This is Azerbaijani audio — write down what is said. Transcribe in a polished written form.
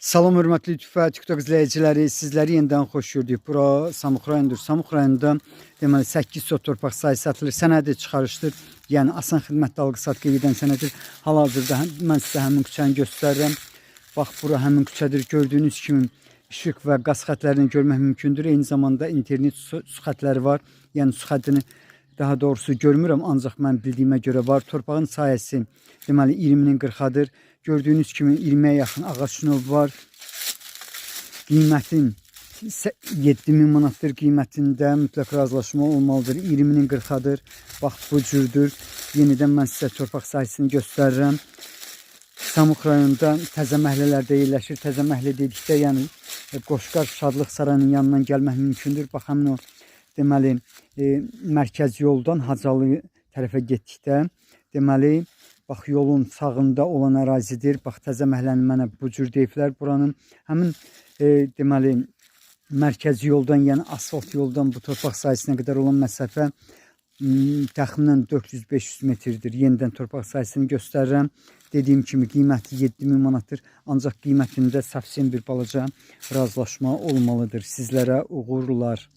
Salam hörmətli YouTube və TikTok izləyiciləri, sizləri yenidən xoş gördük. Bura Samux rayonundur. Samux rayonunda deməli 8 sot torpaq sahəsi satılır. Sənədi çıxarışdır. Yəni asan xidmətli alqı-satqı edən sənədir. Hal-hazırda mən sizə həmin küçəni göstərirəm. Bax bura həmin küçədir. Gördüyünüz kimi işıq və qaz xətlərini görmək mümkündür. Eyni zamanda internet su xətləri var. Yəni su xəttini daha doğrusu görmürəm, ancaq mən bildiyimə görə var. Torpağın sahəsi deməli 20-nin 40-adır. Gördüyünüz kimi 20-yə yaxın ağac növü var. Qiymətin 7000 manatdır, qiymətində mütləq razılaşma olmalıdır. 20-nin 40-adır. Bax bu cürdür. Yenidən mən sizə torpaq sahəsini göstərirəm. Samux rayonunda təzə məhəllələrdə yerləşir. Təzə məhəllə dedikdə, yəni Qoşqar Şadlıq Sarayının yanından gəlmək mümkündür. Bax həmin o deməli mərkəz yoldan Hacalı tərəfə getdikdə, deməli bax yolun sağında olan ərazidir. Bax təzə məhəlləni mənə bu cür deyiblər. Buranın həmin deməli mərkəzi yoldan, yəni asfalt yoldan bu torpaq sahəsinə qədər olan məsafə təxminən 400-500 metrdir. Yenidən torpaq sahəsini göstərirəm. Dediyim kimi qiyməti 7000 manatdır. Ancaq qiymətində safsin bir balaca razılaşma olmalıdır. Sizlərə uğurlar.